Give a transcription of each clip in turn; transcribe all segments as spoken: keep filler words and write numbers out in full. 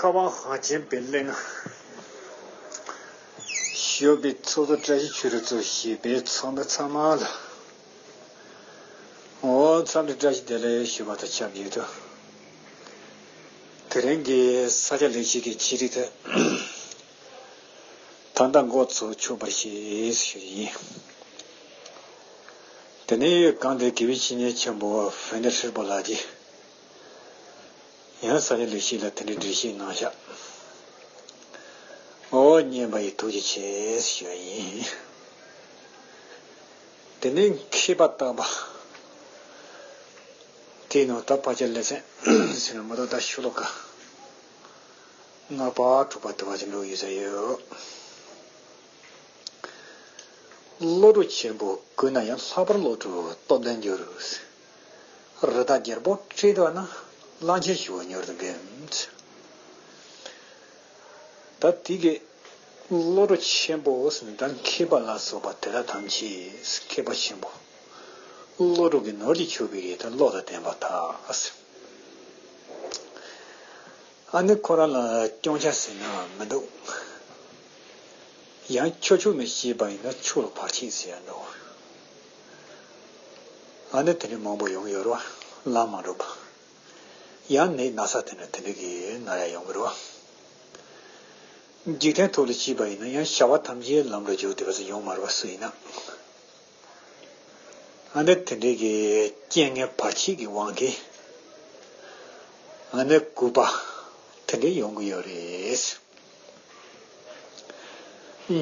ཁ་བ་ཧ་ཅན་པའི་གླེང་ཞུ་བའི་ཚོགས་གཙོ་བཀྲ་ཤིས་ཆོས་སྒྲོན་གཙོས་བྱས་པའི་ཚོགས་མི་ཚང་མ་ལ། འོ་འཚམས་འདྲི་བཀྲ་ཤིས་བདེ་ལེགས་ཞུ་བ་དང་ཆབས་ཅིག་ཏུ། དེ་རིང་གི་ས་སྐྱ་ལེགས་བཤད་ཀྱི་ཆེད་རིགས་དེ། ད་ལྟ་འགོ་ཚུགས་ཆོག་པར་ཤེས་ཞུ་ཡིན། དེ་ནས་གང་དེ་དགེ་བའི་བཤེས་གཉེན་ཆེན་པོ་ཧྥན་ནེ་ཧྲིལ་པོ་ལགས་ཀྱིས། ཡང་ས་སྐྱ་ལེགས་བཤད་ལ་དེ་འདྲའི་འགྲེལ་བཤད་གནང་བཞག་འོ་སྙན་པ་ཡི་ཐུགས་རྗེ་ཆེ་ཞུ་ཡིན། དེ་ནས་མཁས་པ་བརྟག་པ། དེའི་ནང་ད་ཕལ་ཆེར་ལེ་ཚན་ཟེར་ན་མ་གཏོགས་ད་ཤོ་ལོ་ཀ་ལྔ་པ་དྲུག་པ་དུ་བ་ཅིག་འགྲོ་ཡོད་ས་ཡོད། བློ་གྲོས་ཆེན་པོ་གུས་ན་ཡང་། ལྷག་པར་བློ་གྲོས་སྟོབས་ལྡན་འགྱུར། རི་དྭགས་རྒྱལ་པོ་ཁྲིད་འདོད་ན། གླང་ཆེན་ཞི་བ་མྱུར་དུ་འགེམས། ད་དེ་གི་བློ་གྲོས་ཆེན་པོ་ཟེར་ན་ད་མཁས་པ་ལ་སོགས་པ་དེ་དག་ཐམས་ཅད་མཁས་པ་ཆེན་པོ། བློ་གྲོས་ཀྱི་ནོར་གྱིས་ཕྱུག་པའི་གི་ད་བློ་དང་ལྡན་པ་དག་ཨ་ནི་ཁོ་རང་ལ་སྐྱོན་ཆ་ཟེར་ན་མི་འདུག་ཡང་ཁྱོ་ཆུ་ནས་ཤེས་པ་ཡིན་ན་ཆུ་ལ་བར་ཆད་ཟེར་ཡ་འདུག་ཨ་ནི་དེ་འདྲའི་མང་པོ་ཡོང་ཡོད་རེད་བ། ལམ་མ་འགྲོ་བ། ཡང་ནད་ན་ཚ་དེ་འདྲ་དེ་འདྲ་གི་ན་ཡ་ཡོང་གི་རེད་བ། འཇིག་རྟེན་ཐོག་ལ་ཤེས་པ་ཡིན་ན་ཡང་བྱ་བ་ཐམས་ཅད་ལམ་འགྲོ་འཇུག་བདེ་བ་ཟེར་ཡོང་མ་རེད་བ་སུ་ཡིན་ན། ཨ་ནི་དེ་འདྲའི་གི་རྐྱེན་ངན་བར་ཆད་ཀྱི་དབང་གིས་ཨ་ནི་རྐུ་བ་དེ་འདྲའི་ཡོང་གི་ཡོད་རེད།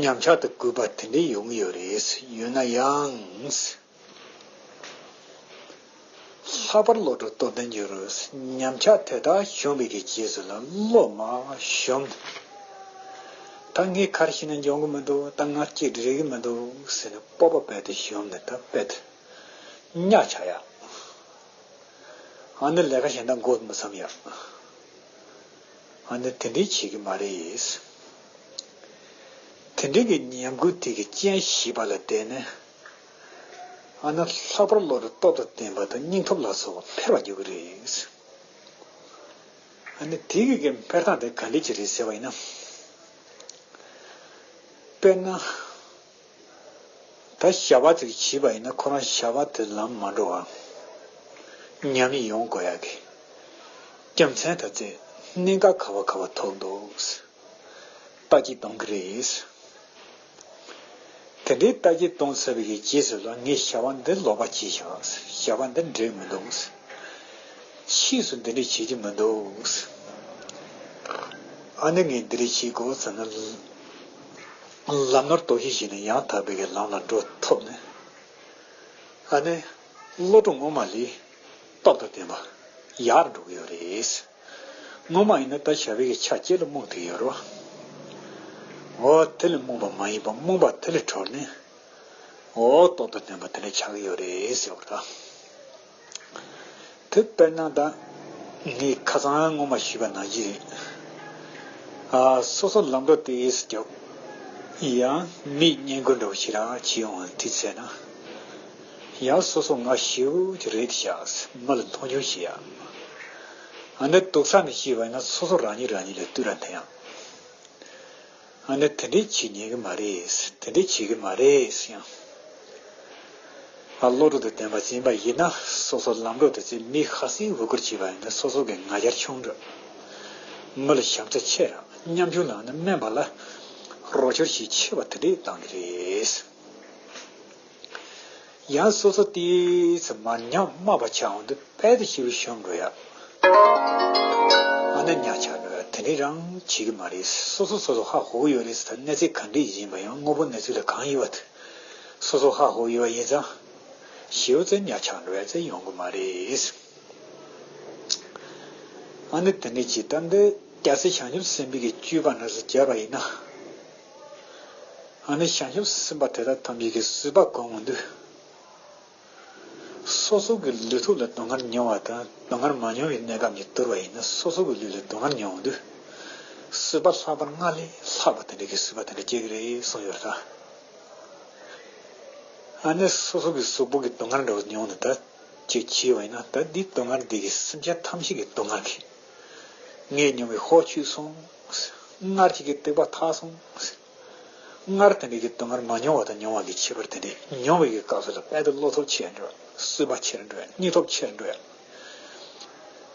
ཉམས་ཆག་དང་རྐུ་བ་དེ་འདྲའི་ཡོང་གི་ཡོད་རེད། ཡོད་ན་ཡང་། ལྷག་པར་བློ་གྲོས་སྟོབས་ལྡན་འགྱུར། ཉམས་ཆག་དེ་དག་བྱུང་བའི་གི་རྗེས་སུ་ལ་བློ་མ་ཞུམ། ད་ངས་ག་རེ་བྱས་ན་འཇོན་གི་མི་འདུག་ད་ང་གཅིག་འགྲིག་གི་མི་འདུག་ཟེར་ནས་སྤོབས་པ་རྦད་དེ་ཞུམ་ནས་ད་རྦད་དེ་གཉའ་ཆག་ཡ། ཨ་ནི་ལས་ཀ་གཞན་དག་འགོ་མི་བརྩམས་ཡ། ཨ་ནི་དེ་འདྲའི་བྱེད་ཀྱི་མ་རེད། དེ་འདྲའི་གི་ཉམས་རྒུད་དེ་གི་རྐྱེན་ཞིག་པ་ལ་བརྟེན་ནས། ཨ་ནི་ལྷག་པར་བློ་གྲོས་སྟོབས་དང་ལྡན་པ་དང་སྙིང་སྟོབས་ལ་སོགས་པ་འཕེལ་བར་འགྱུར་གྱི་རེད། ཨ་ནི་དེ་གི་གི་འཕེལ་སྟངས་དེ་ག་འདྲ་ཅིག་རེད་ཟེར་བ་ཡིན་ན། དཔེར་ན། ད་བྱ་བ་ཅིག་བྱས་པ་ཡིན་ན་ཁོ་རང་བྱ་བ་དེ་ལམ་མ་འགྲོ་བ། ཉམས་ཡིན་ཡོང་དགོས་ཡ་གི། རྒྱུ་མཚན་ད་ཚེ་གནད་འགག་ག་བ་ག་བ་ཐུག་འདུག་ལྟ་ཅི་གཏོང་གི་རེད། དེ་འདྲའི་ལྟ་ཅི་གཏོང་ཚར་བའི་རྗེས་སུ་ལ་ངས་བྱ་བ་འདི་ལོག་པ་བྱས་ཤག་བྱ་བ་འདི་འགྲིག་མི་འདུག་ཕྱིས་སུ་འདི་འདྲ་བྱེད་ཀྱི་མི་འདུག་ཨ་ནི་ངས་འདི་འདྲ་བྱེད་དགོས་ཟེར་ན། ལམ་ནོར་དོ་ཤལ་བྱས་ནས་ཡང་དག་པའི་གི་ལམ་ལ་འགྲོ་ཐུབ་ནས། ཨ་ནི། བློ་གྲོས་ངོ་མ་ལས། སྟོབས་དང་ལྡན་པ། ཡར་འགྲོ་གི་ཡོད་རེད། ངོ་མ་ཡིན་ན་ད་བྱ་བའི་གི་ཆ་སྐྱེ་ལ་རྨོངས་ཏེ་ཡོད་རེད་བ། འོ་དེ་ལས་རྨོངས་པ་མ་ཡིན་པ་རྨོངས་པ་དེ་ལས་གྲོལ་ནས། འོ་སྟོབས་དང་ལྡན་པ་དེ་འདྲ་ཆགས་ཀྱི་ཡོད་རེད་ཟེར་བ་རེད་ད། དེ་དཔེར་ན་ད། ངས་ཁ་སང་སྔོན་མ་ཞུས་པ་ནང་བཞིན་རེད། ཨ། སོ་སོ་ལམ་འགྲོ་དེ་ཨེ་སི་རྒྱབ། ཡང་མིས་བསྙེན་བཀུར་འདྲ་བོ་ཞིག་རང་བྱེད་ཡོང་བ་དེ་ཚེ་ན། ཡང་སོ་སོ་ང་ཞེ་པོ་ཅིག་རེད་ཤག་མི་ལ་མཐོང་ཆུང་བྱེད་ཡ། ཨ་ནི་སྡུག་ས་ནས་བཤད་པ་ཡིན་ན་སོ་སོ་རང་ཉིད་རང་ཉིད་ལ་བསྟོད་ར་འཐེན་ཡ། ཨ་ནི་དེ་འདྲའི་བྱེད་ཉན་གི་མ་རེད། དེ་འདྲའི་བྱེད་གི་མ་རེད་ཟེར་ཡང་། ཨ། བློ་གྲོས་དང་ལྡན་པ་ཡིན་པ་ཡིན་ན་སོ་སོ་ལམ་འགྲོ་དེ་ཚེ་མི་ཁ་སང་འུར་སྐོར་བྱས་པ་ཡིན་ན་སོ་སོ་གི་ང་རྒྱལ་ཆུང་འགྲོ། མི་ལ་ཞབས་ཏོག་ཆེ་ར་ཉམ་ཆུང་ལ་ནི་དམན་པ་ལ་རོགས་སྐྱོར་ཞིག་ཆེ་བ་དེ་འདྲའི་བཏང་གི་རེད། ཡང་སོ་སོ་དེ་ཚེ་མར་ཉམས་དམའ་བ་ཆགས་འོང་དུས་དཔལ་དུ་ཞི་བའི་ཤོམ་འགྲོ་ཡ། ཨ་ནི་གཉའ་ཆག་འགྲོ་ཡ་དེ་འདྲའི་རང་བྱེད་ཀྱི་མ་རེད། སོ་སོ་སོ་སོ་ཧ་གོ་གི་ཡོད་རེད་ཟེར། ད་གནས་ཚད་ག་འདྲ་ཡིན་པ་ཡང་དངོས་པོ་གནས་ཚུལ་ལ་གང་ཡོད་པ་དེ་སོ་སོ་ཧ་གོ་ཡོད་པ་ཡིན་ཙང་། ཞེ་པོ་ཙམ་གཉའ་ཆག་འགྲོ་ཡ་ཙམ་ཡོང་གི་མ་རེད། ཨ་ནི་དེ་འདྲ་ཅིག་ད་འདི་རྒྱལ་སྲས་བྱང་ཆུབ་སེམས་དཔའི་གི་སྤྱོད་པ་འདྲ་ཟེར་བྱས་པ་ཡིན་ན། ཨ་ནི་བྱང་ཆུབ་སེམས་དཔའ་དེ་དག་ཐམས་ཅད་ཀྱིས་བཟོད་པ་བསྒོམ་འོང་དུས། སོ་སོ་གི་ལུས་ཐོག་ལ་སྡུག་བསྔལ་མྱོང་བ་དང་སྡུག་བསྔལ་མ་མྱོང་བའི་གནས་སྐབས་གཉིས་བསྡུར་བ་ཡིན་ན་སོ་སོ་གི་ལུས་ལ་སྡུག་བསྔལ་མྱོང་འོང་དུས། བཟོད་པ་ལྷག་པར་སྔར་ལས་ལྷག་པ་དེ་འདྲ་གི་བཟོད་པ་དེ་འདྲ་སྐྱེ་གི་རེད་གསུངས་ཡོད་རེད་ད། ཨ་ནི་སོ་སོ་གི་གཟུགས་པོ་གི་སྡུག་བསྔལ་འདྲ་བོ་མྱོང་ནས་ད་ཅིག་བྱས་པ་ཡིན་ན་ད་འདི་སྡུག་བསྔལ་འདི་གི་སེམས་ཅན་ཐམས་ཅད་ཀྱི་སྡུག་བསྔལ་གྱི་ ངས་མྱོང་བའི་ཧོ་ཆུད་སོང་། སྔར་གྱི་གི་སྡིག་པ་དག་སོང་། སྔར་དེ་འདྲའི་གི་སྡུག་བསྔལ་མ་མྱོང་བ་དང་མྱོང་བ་གི་ཁྱད་པར་དེ་འདྲའི་མྱོང་བའི་གི་སྐབས་སུ་ལ་དཔལ་དུ་བློ་སྟོབས་ཆེ་འགྲོ། བསོད་པ་ཆེར་འགྲོ། སྙིང་སྟོབས་ཆེར་འགྲོ།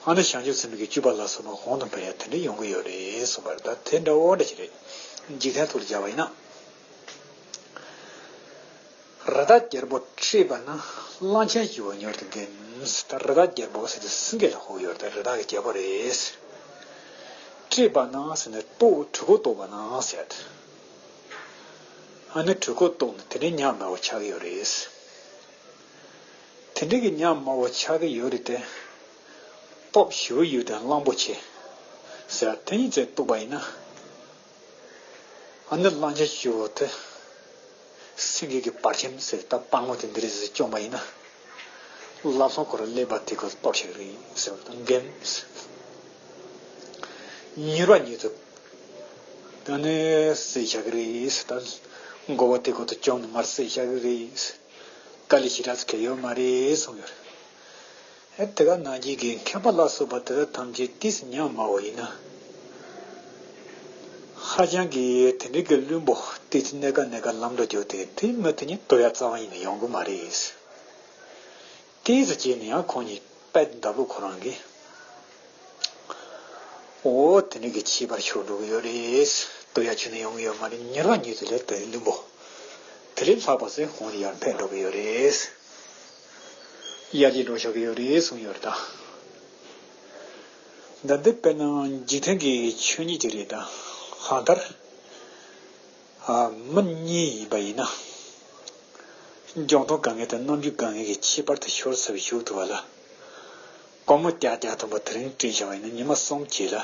ཨ་ནི་བྱང་ཆུབ་སེམས་དཔའི་སྤྱོད་པ་ལ་སོགས་པ་གོང་དུ་འཕེལ་ཡ་དེ་འདྲ་ཡོང་གི་ཡོད་རེད་གསུངས་པ་རེད། ད་དེ་འདྲ་བོ་འདྲ་ཞིག་རེད། འཇིག་རྟེན་ཐོག་ལ་སྦྱར་བ་ཡིན་ན། རི་དྭགས་རྒྱལ་པོ་བསྲེས་པ་ན་གླང་ཆེན་སྐྱེ་བོ་མྱུར་དུ་འགེམས། ད་རི་དྭགས་རྒྱལ་པོ་ཟེར་དུས་སེང་གེ་ལ་གོ་གི་ཡོད་རེད། ད་རི་དྭགས་ཀྱི་རྒྱལ་པོ་རེད། བསྲེས་པ་ན་ཟེར་ནས་ལྟོ་གྲོད་ཁོག་ལྟོགས་པ་ན་ཟེར། ཨ་ནི་གྲོད་ཁོག་ལྟོགས་ནས་དེ་ནས་ཉམས་དམའ་བོ་ཆགས་ཀྱི་ཡོད་རེད། དེ་འདྲའི་གི་ཉམས་དམའ་བོ་ཆགས་ཀྱི་ཡོད་རེད་དེ། སྟོབས་ཞེ་པོ་ཡོད་དེ་གླང་པོ་ཆེ་ཟེར་དེ་གཉིས་བཙལ་གཏུགས་པ་ཡིན་ན། ཨ་ནི་གླང་ཆེན་སྐྱེ་བོ་དེ་སེང་གེ་གི་བར་ཁྱིམ་ཟེར་ད་སྤང་ལོ་དེ་འདི་རེད་ཟེར་བཅོམ་པ་ཡིན་ན། བླ་བསྲང་ཁོ་ར་ཀླད་པ་དེ་ཁོ་གཏོར་བྱེད་རེད་ཟེར་བ་དང་འགེམས། མྱུར་བ་ཉིད་དུ་ད་ནི་བསད་བཞག་གི་རེད་ཟེར། ད་མགོ་བོ་དེ་ཁོ་ད་བཅོམ་ནས་མར་བསད་བཞག་གི་རེད་ཟེར། དཀའ་ལས་ཞེ་དྲག་ཙམ་གང་ཡོད་མ་རེད་གསུངས་ཡོད་རེད། ཨེ་དེ་ག་ནང་བཞིན་གྱི་མཁས་པ་ལ་སོགས་པ་དེ་དག་ཐམས་ཅད་ཏོག་ཙམ་ཉམས་དམའ་བ་ཡིན་ན། ཧ་ཅང་གི་དེ་འདྲའི་གི་བླུན་པོ་ཏོག་ཙམ་གནས་ཀ་གནས་ཀ་ལམ་འགྲོ་རྒྱུ་དེ་དེ་མི་དེ་ཉིད་དོ་ཡ་རྩ་བ་ཉིད་ནས་ཡོང་གི་མ་རེད། ཏོག་ཙམ་བྱས་ནས་ཡང་ཁོང་གཉིས་དཔལ་འདབ་ལོ་ཁོ་རང་གིས། འོ་དེ་འདྲའི་གི་ཁྱད་པར་ཤོར་འགྲོ་གི་ཡོད་རེད། དོ་ཡ་ཁྱོན་ནས་ཡོང་གི་ཡོད་མ་རེད། མྱུར་བ་ཉིད་དུ་ལས་དེ་བླུན་པོ། དེ་ལས་ལྷག་པ་ཟེར་ཁོང་གཉིས་ཡར་འཕེལ་འགྲོ་གི་ཡོད་རེད། ཡར་རྒྱས་འགྲོ་ཆོག་གི་ཡོད་རེད་གསུངས་ཡོད་རེད་ད། ད་འདི་དཔེར་ན་འཇིག་རྟེན་གྱི་ཆོས་ཉིད་ཅིག་རེད་ད། གང་ལྟར། ཨ། མི་གཉིས་ཡིན་པ་ཡིན་ན། འབྱུང་ཐུང་དཀའ་ངལ་དང་རྣམ་འགྱུར་དཀའ་ངལ་གྱི་ཁྱད་པར་དུ་ཤོར་ཚར་བའི་གཞུག་ཏུ་བ་ལ། སྒོར་མོ་བརྒྱ་བརྒྱ་ཐམ་པ་དེ་རིང་སྤྲད་བཞག་པ་ཡིན་ན་ཉི་མ་གསུམ་རྗེས་ལ།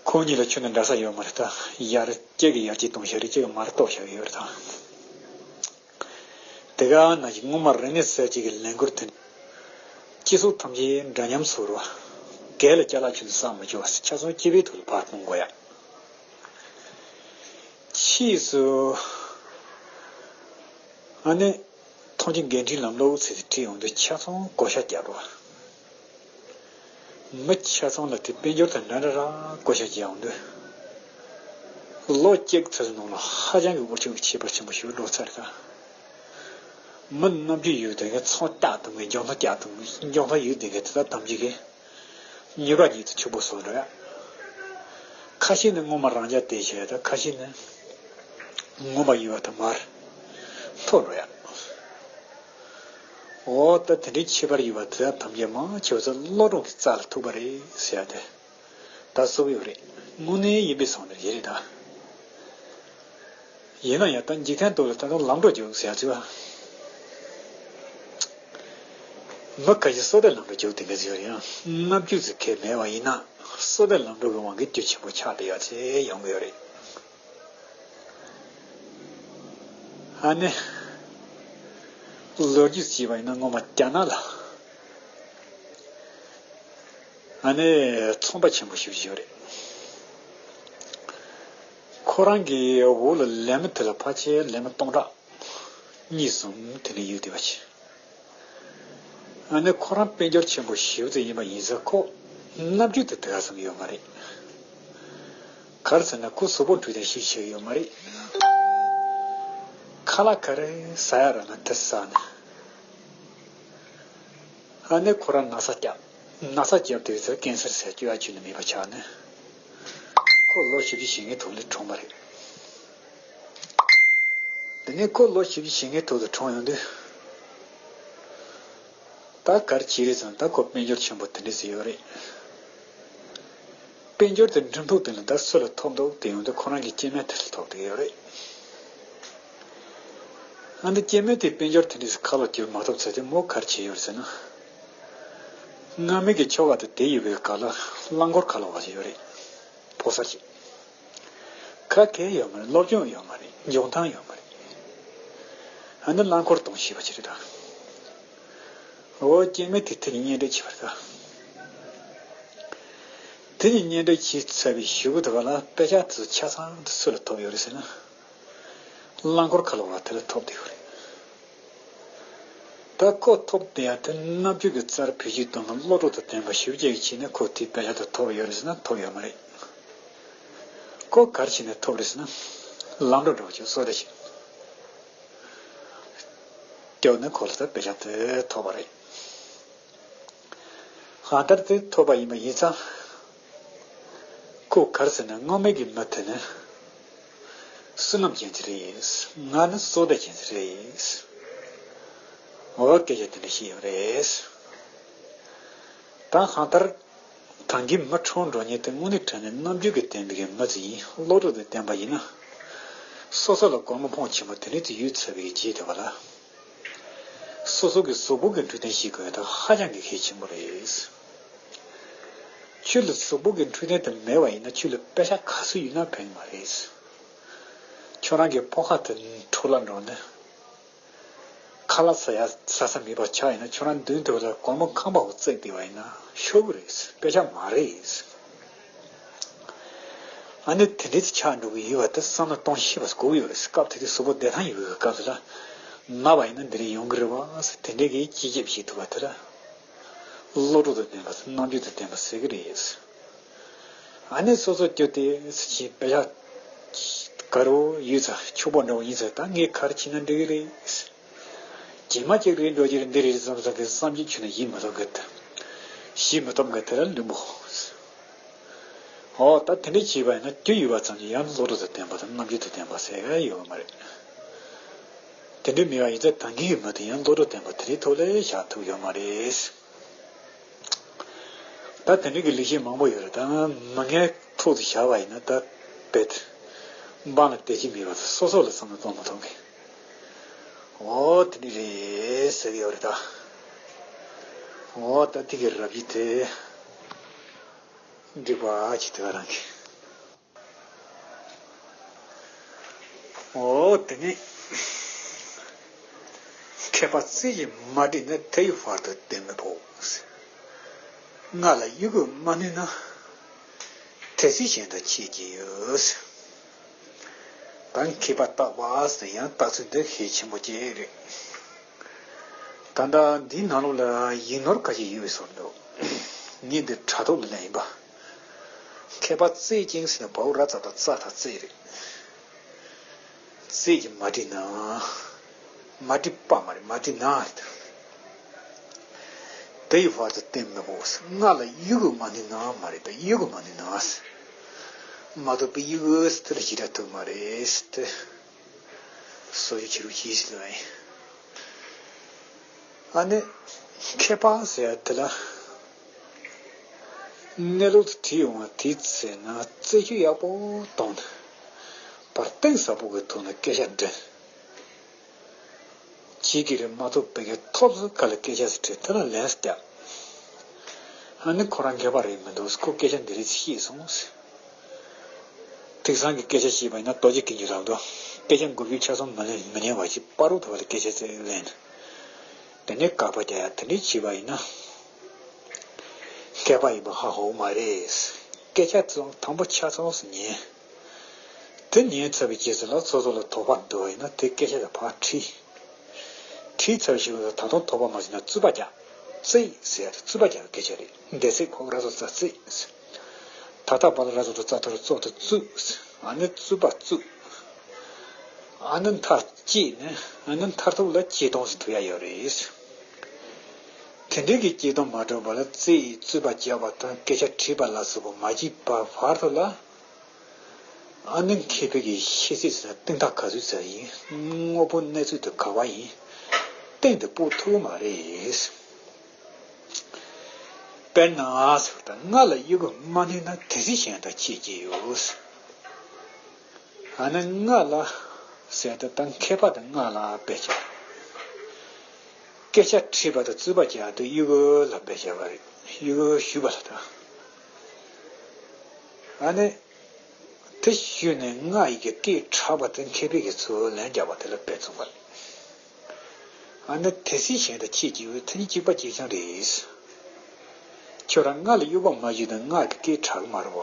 ཁོ་གཉིས་ལ་ཁྱོན་ནས་འདྲ་ས་ཡོད་མ་རེད་ད། ཡར་གཅིག་གིས་ཡར་གཅིག་གཏོང་བཞག་རེད། གཅིག་གིས་མར་གཏོར་བཞག་ཡོད་རེད་ད། དེ་ག་ནང་བཞིན་སྔོན་མ་རིག་གནས་གསར་བརྗེ་གི་ལས་འགུལ་དེ། སྤྱི་ཚོགས་ཐམས་ཅད་འདྲ་མཉམ་བཟོ་རུ། སྒེར་ལ་ཅ་ལག་ཁྱོན་ནས་བསགས་མ་བཅུག་པ་ཆ་ཚང་སྤྱི་པའི་ཐོག་ལ་ཕར་གཏོང་དགོས་ཡ། ཕྱིས་སུ། ཨ་ནི། ཐོན་སྐྱེད་འགན་འཁྲིའི་ལམ་ལུགས་ཟེར་ཏེ་བྲིས་ཡོང་དུས་ཆ་ཚང་བགོ་བཤའ་རྒྱག་རོགས། མི་ཆ་ཚང་ལ་དེ་དཔལ་འབྱོར་དང་འདྲ་འདྲ་ར་བགོ་བཤའ་བྱེད་ཡོང་དུས། ལོ་གཅིག་ཙམ་ནང་ལ་ཧ་ཅང་གི་འུ་ཅག་གི་ཁྱད་པར་ཆེན་པོ་ཞིག་འགྲོ་ཚར་ད། མི་རྣམ་དཔྱོད་ཡོད་དེ་གའི་ཚོང་རྒྱག་ཐུབ་མཁན། འཇོན་ཐང་རྒྱག་ཐུབ་མཁན། འཇོན་ཐང་ཡོད་དེ་གའི་དེ་དག་ཐམས་ཅད་ཀྱིས། མྱུར་བ་ཉིད་དུ་ཕྱུག་པོ་བཟོ་འགྲོ་ཡ། ཁ་ཤས་ནི་སྔོན་མ་རང་འཇགས་བསྡད་བྱས་ད། ཁ་ཤས་ནི་སྔོན་མ་ཡོད་པ་དང་མར་མཐོ་འགྲོ་ཡ། འོ་ད་དེ་འདྲའི་ཁྱད་པར་ཡོད་པ་དེ་དག་ཐམས་ཅད་མང་ཆེ་བ་ཚོ་བློ་གྲོས་ཀྱི་རྩ་ལ་ཐུག་པ་རེད་ཟེར་ཡ་དེ་ད་གསུངས་ཡོད་རེད། དངོས་གནས་ཡིན་པའི་བཟང་འདྲ་ཞིག་རེད་ད། ཡིན་ན་ཡང་ད་འཇིག་རྟེན་ཐོག་ལ་ད་དུང་ལམ་འགྲོ་རྒྱུག་ཟེར་ཡ་ཚོ། མི་ཁ་ཤས་བསོད་བདེ་ལམ་འགྲོ་རྒྱུག་དེ་འདྲ་ཟེར་ཡང་རྣམ་འགྱུར་ཟེར་མཁན་མེད་པ་ཡིན་ན། བསོད་བདེ་ལམ་འགྲོ་གི་དབང་གིས་རྒྱུ་ཆེན་པོ་ཆགས་བསྡད་ཡ་ཚོ་ཡོང་གི་ཡོད་རེད། ཨ་ནི། ལོ་རྒྱུས་བྱས་པ་ཡིན་ན་སྔོན་མ་རྒྱ་ནག་ལ། ཨ་ནི་ཚོང་པ་ཆེན་པོ་ཞིག་ཡོད་རེད། ཁོ་རང་གི་འོག་ལ་ལས་མི་དེ་ལ་ཕལ་ཆེར་ལས་མི་སྟོང་ཕྲག་གཉིས་གསུམ་དེ་འདྲ་ཡོད་བསྡད་པ་ཞིག་ཨ་ནི་ཁོ་རང་དཔལ་འབྱོར་ཆེན་པོ་ཞེ་པོ་ཅིག་ཡིན་པ་ཡིན་ཙང་ཁོ་རྣམ་འགྱུར་དེ་དེ་ག་ཙམ་ཡོད་མ་རེད། ག་རེ་ཟེར་ན་ཁོ་གཟུགས་པོ་འཁྲུད་དེ་ཞིག་བྱེད་ཡོད་མ་རེད། ཁ་ལག་ག་རེ་ཟ་ཡ་རག་ན་དེ་ཟ་ནས། ཨ་ནི་ཁོ་རང་ན་ཚ་བརྒྱབ། ན་ཚ་བརྒྱབ་དུས་ཙང་ཀན་སར་ཟེར་སྐྱོ་བ་ཁྱོན་ནས་མེད་པ་ཆགས་ནས། ཁོ་ལོ་བཞི་བཅུ་ཞེ་ལྔའི་ཐོག་ལ་གྲོངས་པ་རེད། དེ་ནས་ཁོ་ལོ་བཞི་བཅུ་ཞེ་ལྔའི་ཐོག་ཏུ་གྲོངས་ཡོང་དུས། ད་ག་རེ་བྱས་རེད་ཟེར་ན་ད་ཁོ་དཔལ་འབྱོར་ཆེན་པོ་དེ་འདྲ་ཟིག་ཡོད་རེད། དཔལ་འབྱོར་དེ་འགྲུབ་ཐོག་དེ་ལ་ད་སུ་ལ་ཐོབ་འདུག་དེ་ཡོང་དུས་ཁོ་རང་གི་སྐྱེ་དམན་དེ་ལ་ཐོབ་བསྡད་ཡོད་རེད། ཨ་ནི་སྐྱེ་དམན་དེ་དཔལ་འབྱོར་དེ་འདྲ་ཟིག་ཁ་ལོ་བསྒྱུར་མ་ཐུབ་ཚེ་དེ་མོ་ག་རེ་བྱས་ཡོད་རེད་ཟེར་ན། སྔ་མའི་གི་ཁྱོ་ག་དེ་དེ་ཡོད་པའི་སྐབས་ལ་རླངས་འཁོར་ཁ་ལོ་བ་ཞིག་ཡོད་རེད། ཕོ་གསར་ཞིག་ཁ་སྐད་ཡོད་མ་རེད། སློབ་སྦྱོང་ཡོད་མ་རེད། འཇོན་ཐང་ཡོད་མ་རེད། ཨ་ནི་རླངས་འཁོར་གཏོང་ཤེས་པ་ཅིག་རེད་ད། འོ་སྐྱེ་དམན་དེ་དེ་གཉིས་གཉེན་སྒྲིག་བྱས་པ་རེད་ད། དེ་གཉིས་གཉེན་སྒྲིག་བྱས་ཚར་བའི་གཞུག་གུ་དེ་ག་ལ་དཔེ་ཆ་དེ་ཆ་ཚང་དེ་སུ་ལ་ཐོབ་ཡོད་རེད་ཟེར་ན། རླངས་འཁོར་ཁ་ལོ་བ་དེ་ལ་ཐོབ་བསྡད་ཡོད་རེད། ད་ ད་ཁོ་ཐོབ་བསྡད་ཡ་དེ་རྣམ་འགྱུར་གྱི་རྩལ་བེད་སྤྱོད་གཏོང་ན་བློ་གྲོས་དང་ལྡན་པ་ཞེ་པོ་ཅིག་བྱས་ན་ཁོ་དེའི་དཔེ་ཆ་དེ་ཐོབ་ཡོད་རེད་ཟེར་ན་ཐོབ་ཡོད་མ་རེད། ཁོ་ག་རེ་བྱས་ནས་ཐོབ་རེད་ཟེར་ན། ལམ་འགྲོ་འགྲོ་ཅིག་བཟོ་འདྲ་ཞིག་སྐྱོར་ནས་ཁོ་ལ་ད་དཔེ་ཆ་དེ་ཐོབ་པ་རེད། གང་ལྟར་དེ་ཐོབ་པ་ཡིན་པ་ཡིན་ཙང་། ཁོ་ག་རེ་ཟེར་ན་སྔོན་མའི་གི་མི་དེ་ནི་བསོད་ནམས་ཅན་ཅིག་རེད། ང་ནི་བསོད་བདེ་ཅན་ཅིག་རེད། འོ་སྐད་ཆ་དེ་འདྲ་བཤད་ཡོད་རེད། ད་གང་ལྟར་ད་གིན་མི་འཁྲུག་འགྲོ་མཁན་དེ་དངོས་གནས་དྲང་གནས་རྣམ་འགྱུར་གྱིས་ལྡན་པའི་གི་མི་ཅིག་ཡིན། བློ་གྲོས་དང་ལྡན་པ་ཡིན་ན། སོ་སོ་ལ་སྒོར་མོ་ཕོན་ཆེན་པོ་དེ་འདྲ་ཅིག་ཡོད་ཚར་བའི་རྗེས་དེ་བ་ལ། སོ་སོ་གི་གཟུགས་པོ་གི་འཕྲོད་བསྟེན་ཞིག་དགོས་ཡ་དེ་ཧ་ཅང་གི་གལ་ཆེན་པོ་རེད། ཁྱོད་ལ་གཟུགས་པོ་གི་འཕྲོད་བསྟེན་དེ་མེད་པ་ཡིན་ན་ཁྱོད་ལ་པེ་ཤ་ག་ཚོད་ཡོད་ན་ཕན་གི་མ་རེད། ཁྱོད་རང་གི་ཕོ་ཁ་དེ་འཁྲུ་ལ་འགྲོ་ནས། ཁ་ལག་ཟ་ཡ་ཟ་ས་མེད་པ་ཆགས་ཡིན་ན་ཁྱོད་རང་མདུན་དེ་ལ་སྒོར་མོ་ཁང་པ་བོ་བརྩེགས་བསྡད་པ་ཡིན་ན་ཤོར་གི་རེད། པེ་ཤ་མ་རེད། ཨ་ནི་དེ་འདྲའི་ཆགས་འགྲོ་གི་ཡོད་པ་དེ་བསམ་བློ་གཏོང་ཤེས་པ་དགོས་ཡོད་རེད། སྐབས་དེ་དུས་གཟུགས་པོ་བདེ་ཐང་ཡོད་པའི་སྐབས་སུ་ལ། ན་བ་ཡིན་ན་འདི་རེད་ཡོང་གི་རེད་བ་ཟེར་དེ་འདྲའི་གི་སྤྱི་ཁྱབ་བྱེད་ཐུབ་པ་དེ་ལ། བློ་གྲོས་དང་ལྡན་པ་རྣམ་འགྱུར་དང་ལྡན་པ་ཟེར་གི་རེད། ཨ་ནི་སོ་སོ་སྐྱོ་དེ་ཟེར་གྱིན་པེ་ཤ་དཀར་པོ་ཡོད་ཚ་ཕྱུག་པོ་འདྲ་བོ་ཡིན་ཚ་ད་ངས་ག་རེ་བྱས་ན་འགྲིག་གི་རེད། རྗེས་མ་གཅིག་རེད་འགྲོ་རྒྱུ་རེད་འདི་རེད་བསམ་བསམ་གི་བསམ་གཞིག་བྱུང་ན་ཡིད་མི་ཐུབ་གི་ད། ཞིག་མི་ཐུབ་གི་དེ་ལ་ལུས་པོ། ཨོ་ད་དེ་འདྲ་བྱས་པ་ཡིན་ན་རྒྱུ་ཡོད་པ་ཙམ་གྱིས་ཡང་བློ་གྲོས་དང་ལྡན་པ་དང་རྣམ་འགྱུར་དང་ལྡན་པ་ཟེར་ཡ་ཡོད་མ་རེད། དེ་འདྲ་མེད་པ་ཡིན་ཙང་ད་གིན་ཡོད་མ་དེ་ཡང་བློ་གྲོས་ལྡན་པ་དེ་རིང་ཐོག་ལ་བཞག་ཐུབ་ཡོད་མ་རེད། ད་དེ་འདྲ་གི་ལེགས་བཤད་མང་པོ་ཡོད་རེད་ད་མི་ངན་ཐོག་ཏུ་བཞག་པ་ཡིན་ན་ད་བེད། འབངས་ལ་བདེ་སྐྱིད་མེད་པ་དང་སོ་སོ་ལ་བསམ་བློ་གཏོང་མ་ཐུབ་མཁན། འོ་དེ་འདྲ་རེད་ཟེར་གི་ཡོད་རེད་ད། འོ་ད་དེ་གི་རབ་ཡིན་དེ། འགྲིག་པ་ཅིག་དེ་ག་རང་གི། འོ་དེ་ནི། མཁས་པ་རྩེ་གཅིག་མ་དྲིས་ན་དེ་ཡི་བར་དུ་བསྟེན་མི་ཕོད། ང་ལ་གཡོ་འགུལ་མ་ནུས་ན། དེ་སྲིད་གཞན་དག་ཁྱེད་ཀྱི་ཡོད། ད་མཁས་པ་རྟག་པ་ཟེར་ཡང་རྟགས་ཚུལ་འདི་གལ་ཆེན་པོ་ཅིག་རེད། ད་ལྟ་འདིའི་ནང་ལོགས་ལ་ཡིག་ནོར་ཁ་ཤས་ཡོད་པའི་བཟོ་འདུག་ངས་འདི་དྲ་ཐོག་ལ་ལེན་ཡིན་པ། མཁས་པ་རྩེ་གཅིག་ཟེར་ན་བའོ་ར་ཙ་དང་ཙ་དང་རྩེ་རེད། རྩེ་གཅིག་མ་དྲིས་ན། མ་དྲིས་པ་མ་རེད་མ་དྲིས་ན་རེད། དེ་ཡི་བར་དུ་བསྟེན་མི་ཕོད། ང་ལ་གཡོ་འགུལ་མ་ནུས་ན་མ་རེད་ད་གཡོ་འགུལ་མ་ནུས་ན། མ་གཏོགས་པའི་གཡོ་འགུལ་དེ་ལ་ཞེ་དྲག་ཐུབ་མ་རེད་དེ། སོ་ཡི་ཕྱི་རུ་ཞིག་ལ་ཡིན། ཨ་ནི། མཁས་པ་ཟེར་ཡ་དེ་ལ། གནས་ལུགས་དེ་བྲིས་ཡོང་བ་དེའི་ཚེ་ན་རྩད་གཅོད་ཡག་པོ་གཏོང་ནས། བར་གཏིང་ཟབ་པོ་གི་ཐོག་ནས་སྐད་ཆ་འདྲི། ཁྱེད་ཀྱིས་རེད་མ་གཏོགས་བོད་སྐད་ཐོབ་ཚོད་ག་ལ་སྐད་ཆ་ཟེར་དྲིས་དེ་ལ་ལན་ཟེར་རྒྱག་ཨ་ནི་ཁོ་རང་མཁས་པ་རེད་མི་འདུག་ཁོ་སྐད་ཆ་འདི་རིགས་ཤེས་སོང་ཟེར། དེང་སང་གི་སྐད་ཆ་བཤད་པ་ཡིན་ན་རྡོ་རྗེ་གིན་གྱི་རབ་ཏུ་སྐད་ཆ་འགོ་བརྗོད་ཆ་ཚང་མི་ལེན་མི་ཉན་པ་ཞིག་བར་དུ་བ་ལ་སྐད་ཆ་ཚིག་ལེན། དེ་ནས་དགག་པ་རྒྱག་ཡ་དེ་འདྲས་བྱས་པ་ཡིན་ན། མཁས་པ་ཡིན་པ་ཧ་གོ་མ་རེད། སྐད་ཆ་ཚང་དང་པོ་ཆ་ཚང་སུ་ཉན། དེ་ཉན་ཚར་བའི་རྗེས་སུ་ལ་སོ་སོ་ལ་དོགས་པ་འདུག་པ་ཡིན་ན་དེ་སྐད་ཆ་དེ་ཕར་ཁྲིད། ཁྲིད་ཚར་ཞིག་ལ་ད་དུང་དོགས་པ་མ་ཟིན་ན་རྩོད་པ་རྒྱག་རྩེད་ཟེར་ཡ་དེ་རྩོད་པ་རྒྱག་པའི་སྐད་ཆ་རེད། འདས་ཚེ་ཁོག་ར་སོ་ས་རྩེད། ད་ལྟ་བར་ལ་ར་སོ་ཏུ་རྩ་ཐོར་རྩོག་ཏུ་རྩུབ། ཨ་ནི་རྩུབ་པ་རྩུབ། ཨ་ནི་མཐར་སྐྱེས་ནས་ཨ་ནི་མཐར་ཐུག་ལ་སྐྱེས་སྟོང་ཟེར་ཐུབ་ཡ་ཡོད་རེད། དེ་འདྲའི་གི་སྐྱེས་སྟོང་མ་གྲུབ་པ་ལ་རྩེད་རྩོད་པ་རྒྱག་པ་དང་སྐད་ཆ་དྲིས་པ་ལ་སོགས་པ་མ་བྱས་པ་བར་དུ་ལ། ཨ་ནི་མཁས་པའི་གི་ཤེས་ཚད་ཟེར་ན་གཏིང་ཐག་ག་ཚོད་ཟེར་ཡིན། དངོས་པོ་གནས་ཚུལ་དེ་ག་བ་ཡིན། གཏན་དུ་སྤོ་ཐུབ་མ་རེད། དཔེར་ན་ཟེར་བ་དང་ང་ལ་གཡོ་འགུལ་མ་ནུས་ན་དེ་སྲིད་གཞན་དག་ཁྱེད་ཀྱི་ཡོད། ཨ་ནི་ང་ལ་ཟེར་ཏེ་ད་མཁས་པ་དང་ང་ལ་དཔེ་བྱས། སྐད་ཆ་དྲིས་པ་དང་རྩོད་པ་བྱས་ཏེ་གཡོ་འགུལ་ལ་དཔེ་བྱས་པ་རེད། གཡོ་འགུལ་ཞུས་པ་ལ་ད། ཨ་ནི། དེ་ཞུས་ནས་ང་ཡི་གི་སྐད་གྲགས་པ་དེ་མཁས་པའི་གི་ཚུར་ལན་རྒྱག་པ་དེ་ལ་དཔེ་མཚོན་པ་རེད། ཨ་ནི་དེ་སྲིད་གཞན་དག་ཁྱེད་ཀྱི་འོས་ཐ་སྙད་གཅིག་པ་གཅིག་རྐྱང་རེད། ཁྱོད་རང་ང་ལ་གཡོ་འགུལ་མ་བྱུང་ན་ང་གི་སྐད་གྲགས་ཀྱི་མ་རེད་བ།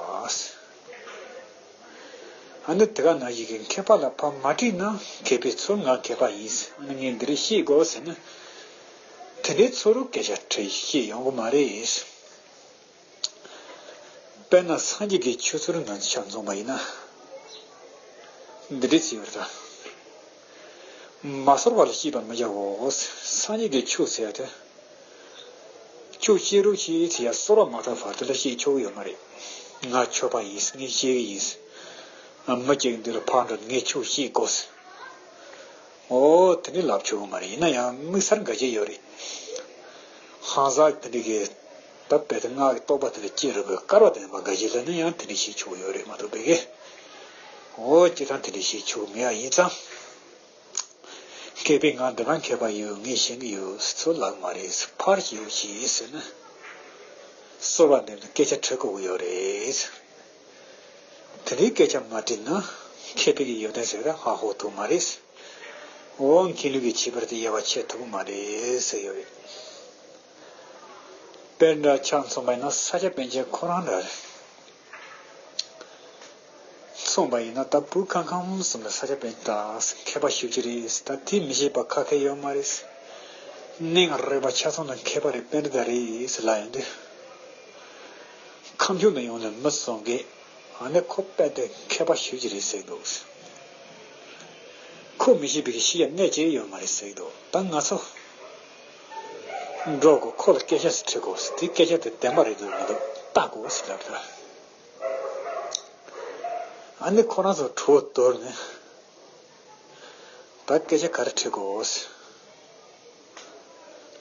ཨ་ནི་དེ་ག་ནང་བཞིན་གྱི་མཁས་པ་ལ་ཕར་མ་དྲིས་ན་མཁས་པས་ཚུར་ང་མཁས་པ་ཡིན། ཨ་ནི་ངས་འདི་རེད་ཤེས་དགོས་ཟེར་ན། དེ་འདྲའི་ཚོར་སྐད་ཆ་དྲི་ཤེས་ཡོང་གི་མ་རེད། དཔེར་ན་སངས་རྒྱས་ཀྱི་ཆོས་ཚུལ་ནང་ཆ་མཚོན་པ་ཡིན་ན། འདི་འདྲའི་ཚིག་ཡོད་རེད་ད། མ་གསོལ་བ་ལ་སྐྱེས་པར་མི་བྱའོ། སངས་རྒྱས་ཀྱི་ཆོས་ཟེར་ཡ་དེ། ཁྱོད་སྐྱེ་རོགས་བྱེད་ཟེར་ཡ་གསོལ་བ་མ་བཏབ་བར་དུ་ལ་སྐྱེ་ཆོག་གི་ཡོད་མ་རེད། ང་ཆོས་པ་ཡིན། ངས་ཤེས་ཀྱི་ཡིན། མི་སྐྱེ་འདི་ལ་ཕར་འགྲོ། ངས་ཁྱོད་ཤེས་དགོས། ཨོ་དེ་ནི་ལབ་ཆོག་གི་མ་རེད། ཡིན་ན་ཡང་དམིགས་བསལ་འགལ་རྐྱེན་ཡོད་རེད། ཧང་སང་དེ་འདྲ་གི་ད་དཔེ་དེ་སྔགས་ཀྱི་རྟོག་པ་དེ་ལ་སྐྱེ་རུང་བའི་བསྐལ་པ་དེ་ནས་མ་འགལ་རྐྱེན་ལ་ནི་ཡང་དེ་འདྲ་ཤེས་ཆོག་གི་ཡོད་རེད་མ་གཏོགས་པའི་གི། ཨོ་སྤྱིར་བཏང་དེ་འདྲ་ཤེས་ཆོག་གི་མེད་ཡ་ཡིན་ཙང་། མཁས་པས་ང་འདི་ག་མཁས་པ་ཡོད། ངས་ཤེས་ཀྱི་ཡོད་ཚོད་ལབ་མ་རེད། ཕར་ཞིག་ཡོད་ཞེས་ཟེར་ན། གསོལ་བ་འདེབས་ནས་སྐད་ཆ་དྲི་དགོས་ཀྱི་ཡོད་རེད། དེ་འདྲའི་སྐད་ཆ་མ་དྲིས་ན་མཁས་པའི་གི་ཡོན་ཏན་ཟེར་ད་ཧ་གོ་ཐུབ་མ་རེད། འོ་མཁས་བླུན་གྱི་ཁྱད་པར་དེ་དབྱེ་བ་ཕྱེ་ཐུབ་ཀྱི་མ་རེད་ཟེར་ཡོད་རེད། དཔེར་ན་ཆ་མཚོན་པ་ཡིན་ན་ས་སྐྱ་པཎ་ཆེན་ཁོ་རང་འདྲ་རེད། མཚོན་པ་ཡིན་ན་ད་བོད་ཁམས་ཁམས་གསུམ་ལ་ས་སྐྱ་པཎ་ཆེན་ད་མཁས་པ་ཞེ་པོ་ཅིག་རེད། ད་དེ་མི་ཤེས་པ་ཁ་ཁ་ཡོད་མ་རེད། གནས་ལྔ་རིག་པ་ཆ་ཚང་ལ་མཁས་པ་རེད། པཎྜི་ཏ་རེད་ཟེར་ལབ་ཡོང་དུས། ཁམས་ཁྱོན་ནས་ཡོང་ནས་མི་བཟང་གིས་ཨ་ནི་ཁོ་དཔེ་དེ་མཁས་པ་ཞེ་པོ་ཅིག་རེད་ཟེར་གི་འདུག་ཁོ་མི་ཤེས་པའི་གི་ཤེས་ཡ་གནས་ཅི་ཡོད་མ་རེད་ཟེར་གི་འདུག་ད་ང་ཚོ་འགྲོ་དགོས། ཁོ་ལ་སྐད་ཆ་ཞིག་དྲི་དགོས། དེ་སྐད་ཆ་དེ་བདེན་པ་རེད་འདུག་མི་འདུག་བལྟ་དགོས་ཟེར་ལབ་ད། ཨ་ནི་ཁོ་རང་ཚོ་གྲོས་བསྡུར་ནས། ད་སྐད་ཆ་ག་རེ་དྲི་དགོས།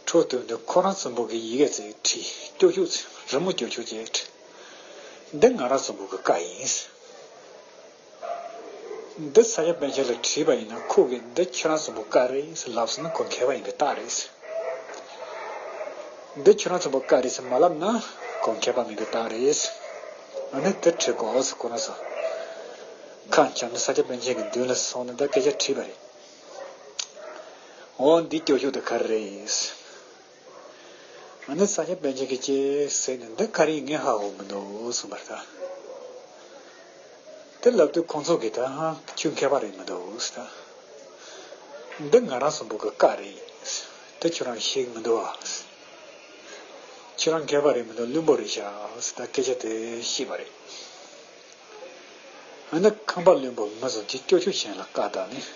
གྲོས་བསྡུར་ནས་ཁོ་རང་ཚོ་པོ་གི་ཡི་གེ་ཅིག་བྲིས། སྐྱོ་ཤོས་ཅིག་རི་མོ་སྐྱོ་ཤོས་ཅིག་བྲིས། འདི་ང་རང་ཚོ་པོ་གི་བཀའ་ཡིན། འདི་ས་སྐྱ་པཎ་ཆེན་ལ་བྲིས་པ་ཡིན་ན་ཁོ་གིས་འདི་ཁྱེད་རང་ཚོ་པོ་བཀའ་རེད་ལབ་སོང་ན་ཁོ་མཁས་པ་ཡིན་པའི་རྟགས་རེད། འདི་ཁྱོད་རང་ཚོ་པོ་བཀའ་རེད་ཟེར་མ་ལབ་ན་ཁོ་མཁས་པ་མིན་པའི་རྟགས་རེད། ཨ་ནི་དེ་ཁྲིད་དགོས་ཟེར་ཁོ་རང་ཚོ། ཁ་འཆམ་ནས་ས་སྐྱ་པཎ་ཆེན་གྱི་མདུན་ལ་སོང་ནས་ད་སྐད་ཆ་དྲིས་པ་རེད། འོ་འདི་སྐྱོ་ཤོས་དེ་ག་རེ་རེད། ཨ་ནི་ས་སྐྱ་པཎ་ཆེན་གྱིས་ཅེས་ཟེར་ནས་འདི་ག་རེ་ཡིན་ངས་ཧ་གོ་མི་འདུག་གསུངས་པ་རེད་ད། དེ་ལབ་དུས་ཁོང་ཚོ་གིས་ད་ཁྱོད་མཁས་པ་རེད་མི་འདུག་ཟེར། འདི་ང་རང་གསུམ་པོ་གི་བཀའ་རེད། དེ་ཁྱོད་རང་ཤེས་ཀྱི་མི་འདུག་ཨ། ཁྱོད་རང་མཁས་པ་རེད་མི་འདུག་བླུན་པོ་རེད་ཤག་ཟེར་ད་སྐད་ཆ་དེ་བཤད་པ་རེད། ཨ་ནི་ཁང་པ་བླུན་པོ་མི་བཟང་གིས་སྐྱོ་ཤོས་གཞན་ལ་བཀའ་བཏང་ནས།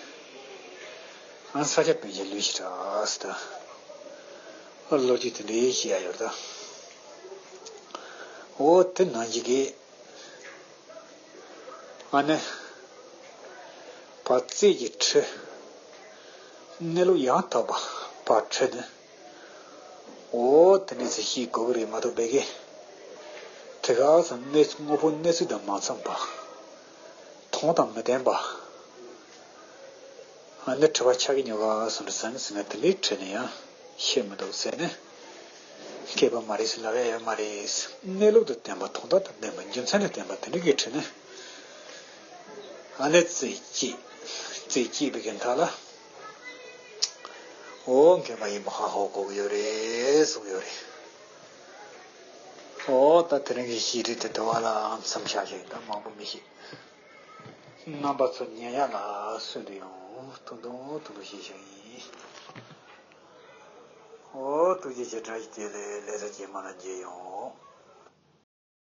ཨ་ས་སྐྱ་པཎ་ཆེན་བླུན་ཞིག་རེད་ཟེར་ད། ཨ་ལོ་རྒྱུས་དེ་འདྲའི་བཤད་ཡ་ཡོད་ད། འོ་དེ་ནང་བཞིན་གྱི། ཨ་ནི། བ་རྩིས་ཀྱི་ཁྲི། གནས་ལུགས་ཡང་དག་པ་བ་ཁྲི་ནི། འོ་དེ་འདྲ་ཚོ་ཤེས་དགོས་ཀྱི་རེད་མ་གཏོགས་པའི་གི། དེ་ག་ཚོ་གནས་དངོས་པོ་གནས་ཚུལ་དང་མ་འཚམས་པ། དོན་དང་མི་ལྡན་པ། ཨ་ནི་དྲི་བ་ཆགས་ཀྱི་ཉོ་ག་སོང་རེད་ཟེར་ནས་ཟེར་ན་དེ་འདྲའི་དྲི་ནས་ཡང་ཤེས་མི་འདུག་ཟེར་ནས། མཁས་པ་མ་རེད་ཟེར་ལབ་ཡ་ཡོད་མ་རེད། གནས་ལུགས་དང་ལྡན་པ་དོན་དག་དང་ལྡན་པ་རྒྱུ་མཚན་དང་ལྡན་པ་དེ་འདྲ་གི་དྲི་ནས། ཨ་ནི་རྩིས་གཅིག་རྩིས་གཅིག་པའི་གི་མཐའ་ལ། འོ་མཁས་པ་ཡིན་པ་ཧ་གོ་དགོས་ཀྱི་ཡོད་རེད་གསུངས་ཡོད་རེད། འོ་ད་དེ་རིང་གི་བཤད་རིས་དེ་དེ་བ་ལ་མཚམས་བཞག་ཞིག་ད་མང་པོ་མི་བཤད། རྣམ་པ་ཚོ་ཉན་ཡག་ལ་གསོན་དུ་ཡོང་། ཐུང་ཐུང་ཐུང་ཐུང་ཞིག་བྱུང་ཡིན། འོ་ཐུགས་རྗེ་ཆེ། བཀྲ་ཤིས་བདེ་ལེགས། ལེ་ཚ་རྗེས་མ་ལ་མཇལ་ཡོང་།